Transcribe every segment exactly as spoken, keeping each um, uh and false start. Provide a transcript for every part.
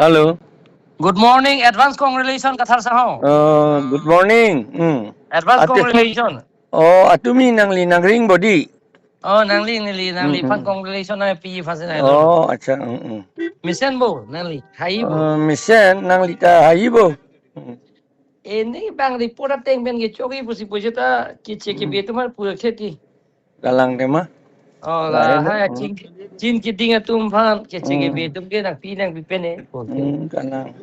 Hello. Good morning, advance congratulations, Kathar Sahong. Uh, good morning. Hmm. Advance Ate- congratulations. Oh, atumi nangli nangring bodi. Oh, nangli, nangli, nangli Mm, phan mm. Congratulations na pi phan si na. Oh, acha. Mm, mm. Mesen bo, nangli, hai bo. Uh, mesen, nangli ta hai bo. Mm. Ini bang report ateng pen ke choki pusi pusi ta kiche ke Mm. Be atum aphan pura kheti. Kalang tema. Oh, la, lain, hai, hmm. Chin, Chin Keding atum aphan, ke, hmm. Chingki Be atum ke nangpi nangpi pen e. Okay. Hmm, kalang.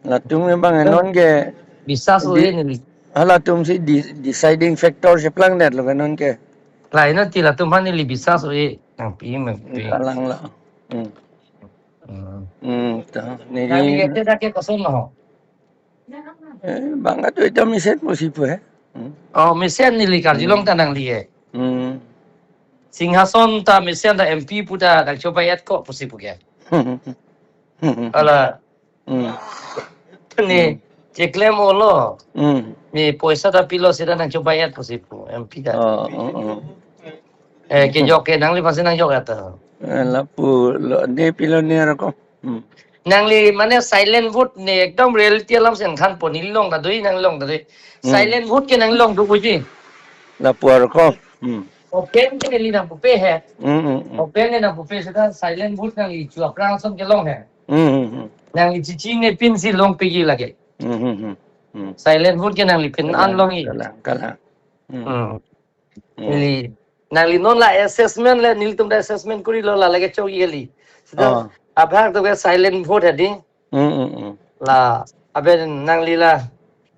Latum ke bang, hmm. Non ke bisas di-, oi neli. Halatum si di-, deciding factor si plang net lo ke non ke. Lain nanti latum aphan neli bisas oi, nangpi nangpi. Kalang la. Hmm. Hmm. Hmm, ta, neli. Nangli ke te dak ke koson lo. Eh, bang atu ita mesen pusi pu he. Hmm. Oh, mesen neli karjulong ta nangli e. Hmm. Singhason ta mesen ta M P pu ta nangchobai-et ko pusi pu ke. Ala. Hmm. Ni, hmm. Cheklem olo. Hmm. Ni poisa ta pilo seta nangchobai-et pusi pu M P ta. Oh, oh, oh. Eh, kejok ke nangli pasi nangjok ata. Eh, lapu lo ne pilo ne roko. Hmm. Nangli mane silent vote ne ekdom reality alam si nangthanpo, neli along ta doi, nangli along ta doi. Hmm. Silent vote ke nangli along do puji. Lapu arko. Hmm. Open ke neli nangpupe he. Hmm, hmm, hmm. Open ke nangpupe seta silent vote nangli chu aphrang ason ke long he. Hmm, hmm, hmm. Nangli chichi ne pinsi long pegi lake. Hmm, hmm, hmm. Hmm. Silent vote ke nangli pin an long i. Kalang, kalang, kalang. Hmm. Hmm. Hmm. Neli, nangli non la assessment le, nelitum ta assessment kuri lo la lake chok yeli. Seta, oh. Abhag to ke silent vote hadi. Mm, mm, mm. La, abe nangli la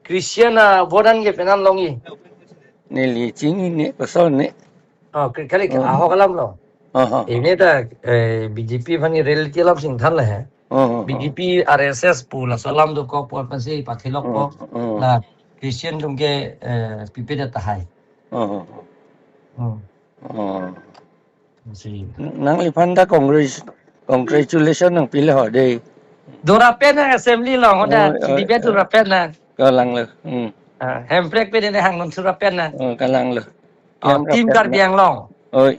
Christian a vote an ke penan long i. Neli chini ne, pasal ne. Oh, ke-, kali ke, oh. Ahok alam lo. Oh, oh, oh. Ini ta, eh, B J P aphan ke reality alam si nangthan la he. Oh, oh, oh. B J P, R S S pu laso alam dokok pu aphan si pathilok po. Oh, oh. La Christian atum ke, eh, pipe ta tahai. Oh, oh, oh. Hmm. Oh. Si. Nangliphan ta congratulation nangpilo ho dei. Dora pen nang assembly along, hoda, oh, oh, debate, oh. Dora pen nang. Kalang lo. Hmm. Ah, Hemprek pen ne hang non dora pen nang. Oh, kalang lo. Oh, Hemprek team pen Karbi nang. Anglong. Oi.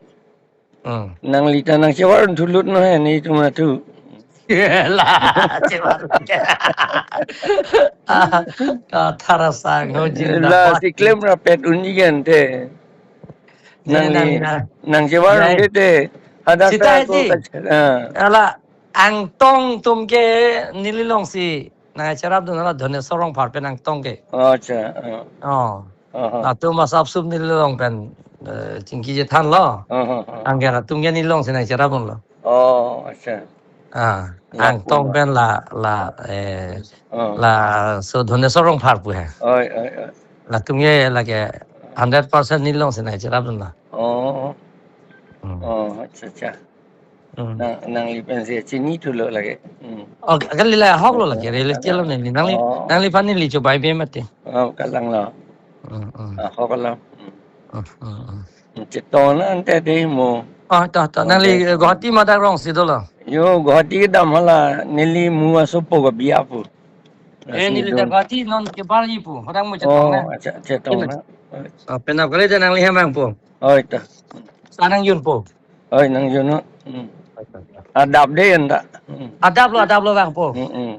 Hmm. Nangli ta nangchevar thulut no he netum atu. La, chevar. Ah, ah, Thar Asang ho jin la, da si klem rapet unji kan te. Ne, nangli, nang, nang. Nangchevar nang. Te te. Hadak sita ta ko ji. Kac-, ah. Ala, Angtong atum ke neli along si nangcherap dun la Dhoneswar Rongphar pen Angtong ke. Oh, acha. Ah. Oh. Aha. Latum asap sup neli along pen, eh, chingki chethan lo. Aha, aha. Angker atum ke neli along si nangcherap lo. Oh, acha. Ah, lapu angtong ba. Pen la, la, eh, ah. Laso Dhoneswar Rongphar pu he. Oi, oi, oi. Latum ke lake hundred percent neli along si nangcherap lo. Oh. Hmm. Oh, acha, acha. Hmm. Nang, nangli pen si chini thulo lake. Hmm. Oh, kali la ahok lo lake, oh, reality lo neli. Nangli, oh. Nangliphan neli chobai be mati. Oh, kalang lo. Hmm, hmm. Ahok lo. Hmm. Hmm, hmm, hmm. Chetong na ante dei mo. Oh, to, to. Oh, nangli dei. Guwahati madak rong si dolo. Yo, Guwahati kedam hala neli mu asopo ke biya pu. Eh, neli ta Guwahati non kebar ji pu. Hodang mo chetong na. Oh, acha, chetong na. Oh, penap kali ta nangli hem vangpo. Oh, ita. Sa nangjunpo. Oi, nangjun no. Hmm. Adap dei anta. Hmm. Adap lo, adap lo vangpo. Hmm, hmm.